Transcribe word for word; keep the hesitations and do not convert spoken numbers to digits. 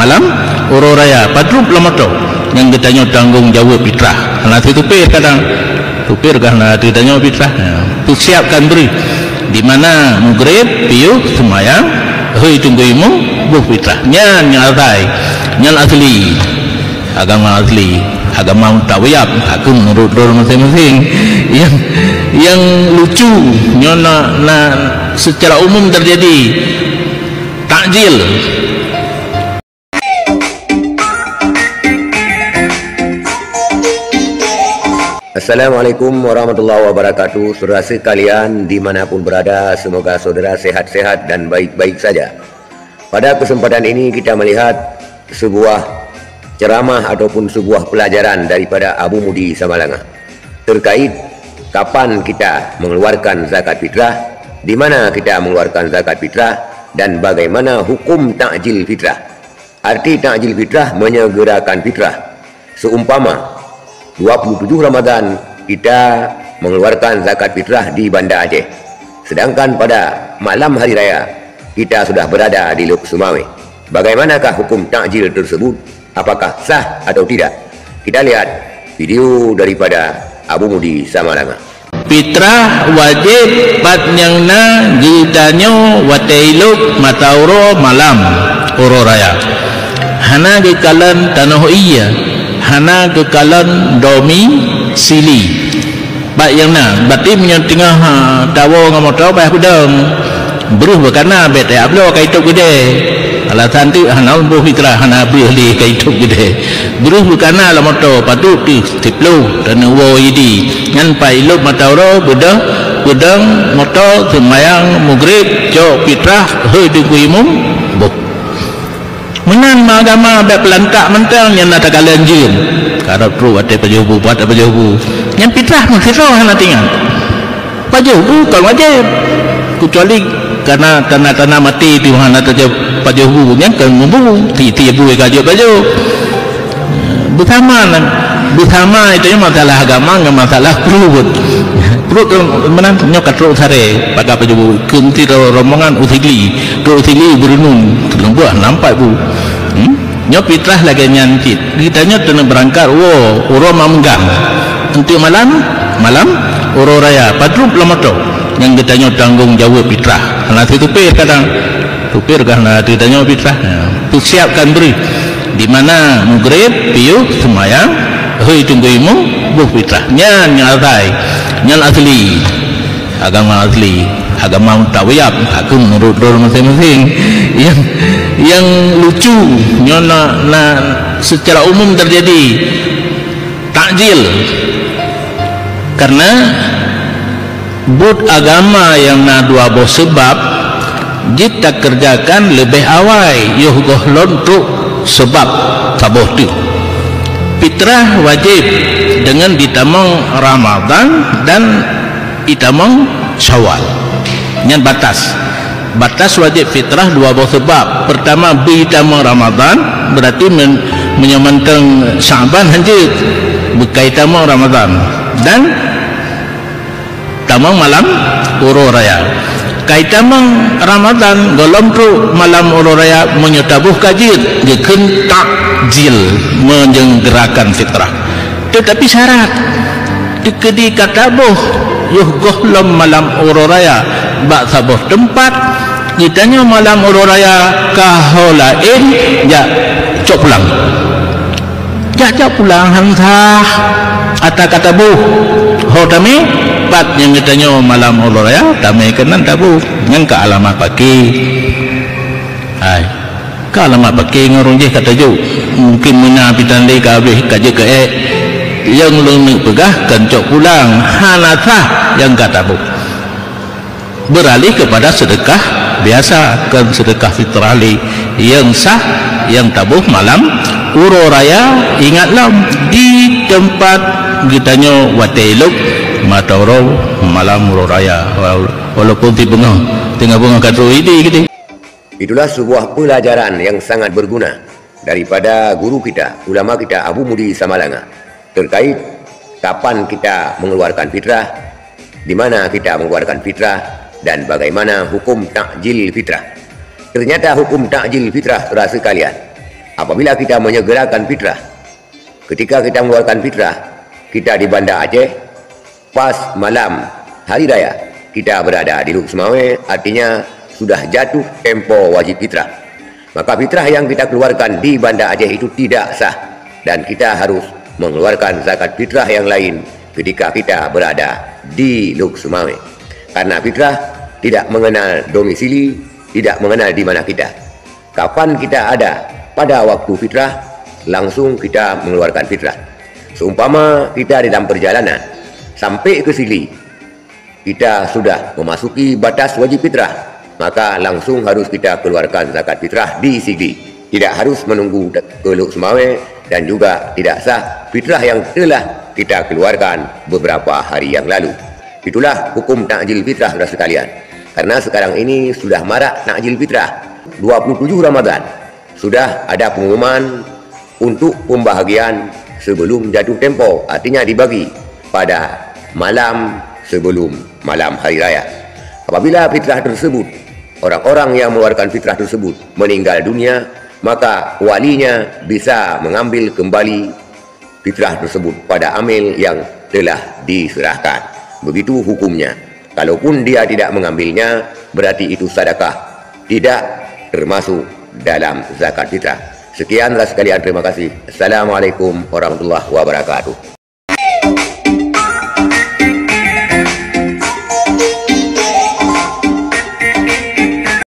Malam uroe raya, padrup lam moto, nyang geutanyoe tanggong jaweueb fitrah. Hana teupeue kadang, teupeue ka hana teutanyoe fitrah. Ha, peusiapkan breuh. Di mana mugreb, piôh, seumayang, hôi teungku imum, boh fitrah. Nyan nyang asai, nyan asli. Agama asli, agama tawiab, aku menurut dor masing-masing. Yang, yang lucu, nyoe na, na secara umum terjadi takjil. Assalamualaikum warahmatullahi wabarakatuh. Saudara sekalian dimanapun berada, semoga saudara sehat-sehat dan baik-baik saja. Pada kesempatan ini kita melihat sebuah ceramah ataupun sebuah pelajaran daripada Abu Mudi Samalanga terkait kapan kita mengeluarkan zakat fitrah, di mana kita mengeluarkan zakat fitrah, dan bagaimana hukum takjil fitrah. Arti takjil fitrah menyegerakan fitrah. Seumpama dua puluh tujuh Ramadan kita mengeluarkan zakat fitrah di Banda Aceh, sedangkan pada malam hari raya kita sudah berada di Lhokseumawe. Bagaimanakah hukum takjil tersebut? Apakah sah atau tidak? Kita lihat video daripada Abu Mudi Samalanga. Fitrah wajéb pat nyang na geutanyoe watée ilôb mata uroe malam uroe raya. Hana geukalon tanoh ié, hana geukalon domisili. Pat nyang na, berarti meunyoe teungoh, ha, tawoe ngon moto payah peudong. Breuh beukana bék tajak bloe ka itôb keudè. Alasan teuk hana boh fitrah, hana breuh lé ka itôb keudè. Breuh beukana lam moto, padub teuh siploh, taneuk woe Idi. Nyan pat ilôb mata uroe, beudôh, peudong moto, seumayang mugreb, cok fitrah, hôi teungku imum, boh. Meunan meuagama bék peulantak mantong nyan na takalon jeuem. Karab trok watée pajoh bu, pat pajoh bu. Nyan fitrah meusidroe hana teuingat. Pajoh bu kon wajéb. Kecuali kana tanda-tanda maté tu hana tajoh pajoh bu, nyan kon meubu, ti-, tieb bu ka jeuet pajoh. Beusama nan, beusama itu nyan masalah agama ngon masalah pruet. Pruet tu meunan nyoe ka trok saré, paga pajoh bu, keu meusidroe rombongan u Sigli. Trok u Sigli beureunun, teuleueng buah, na pat bu. Hmm? Nyoe fitrah lagée nyan cit. Geutanyoe teungoh beurangkat woe uroe mameugah. Untuk malam, malam uroe raya, padrup lam moto. Nyang geutanyoe tanggong jaweueb fitrah. Hana teupeue kadang, teupeue ka hana teutanyoe fitrah. Ha, peusiapkan breuh. Di mana mugreb, piôh, seumayang, hôi teungku imum, boh fitrah. Nyan nyang asai, nyan asli. Agama asli, agama tawiab, aku menurut dor masing-masing. Yang, yang lucu, nyoe na, na secara umum terjadi takjil. Karena buet agama nyang na dua boh seubab jeuet takeureujakan leubeh awai yoh gohlom trok seubab saboh teuk. Fitrah wajéb deungon jitamong Ramadhan dan jitamong Syawal. Nyan batas. Batas wajéb fitrah dua boh seubab. Peurtama, beu jitamong Ramadhan, beurati men-, meunyoe mantong Sya'ban hanjeuet, beu ka jitamong Ramadhan. Dan tamong malam uroe raya. Ka jitamong Ramadhan, gohlom trok malam uroe raya, meunyoe taboh ka jeuet, geukheun takjil, meunyeugerakan fitrah. Teutapi syarat, teukeudi ka taboh yoh gohlom malam uroe raya bak saboh teumpat, geutanyoe malam uroe raya ka ho laén jak cok pulang. Jak-jak pulang han sah. Ata ka taboh. Ho tamé, pat nyang geutanyoe malam uroe raya, tamé keunan taboh. Nyan ka alamat paké. Hai. Ka alamat paké ngon ureueng jih ka tajok. Mungkin meuna pih tan lé ka habéh ka jeuet keu ék. Nyang lôn neuk peugah kon cok pulang. Hana sah nyang ka taboh. Beralih kepada sedekah biasa, kon sedekah fitrah lé. Nyang sah, nyang taboh malam uroe raya, ingat lom, di teumpat geutanyoe watée ilôb mata uroe malam uroe raya. Walaupun teungoh, teungoh beungoh ka trok Idi keudéh. Itulah sebuah pelajaran yang sangat berguna daripada guru kita, ulama kita Abu Mudi Samalanga terkait kapan kita mengeluarkan fitrah, di mana kita mengeluarkan fitrah, dan bagaimana hukum takjil fitrah. Ternyata hukum takjil fitrah, saudara sekalian, Apabila kita menyegerakan fitrah, ketika kita mengeluarkan fitrah, kita di Banda Aceh, pas malam hari raya, kita berada di Lhokseumawe, artinya sudah jatuh tempo wajib fitrah. Maka fitrah yang kita keluarkan di Banda Aceh itu tidak sah dan kita harus mengeluarkan zakat fitrah yang lain ketika kita berada di Lhokseumawe. Karena fitrah tidak mengenal domisili, tidak mengenal di mana kita. Kapan kita ada pada waktu fitrah, langsung kita mengeluarkan fitrah. Seumpama kita dalam perjalanan sampai ke Sigli, kita sudah memasuki batas wajib fitrah, maka langsung harus kita keluarkan zakat fitrah di Sigli. Tidak harus menunggu ke Lhokseumawe dan juga tidak sah fitrah yang telah kita keluarkan beberapa hari yang lalu. Itulah hukum takjil fitrah, saudara sekalian. Karena sekarang ini sudah marak takjil fitrah, dua puluh tujuh Ramadan, sudah ada pengumuman untuk pembahagian sebelum jatuh tempo, artinya dibagi pada malam sebelum malam hari raya. Apabila fitrah tersebut, orang-orang yang mengeluarkan fitrah tersebut meninggal dunia, maka walinya bisa mengambil kembali fitrah tersebut pada amil yang telah diserahkan. Begitu hukumnya. Kalaupun dia tidak mengambilnya, berarti itu sedekah, tidak termasuk dalam zakat fitrah. Sekian, saudara sekalian, terima kasih. Assalamualaikum warahmatullahi wabarakatuh.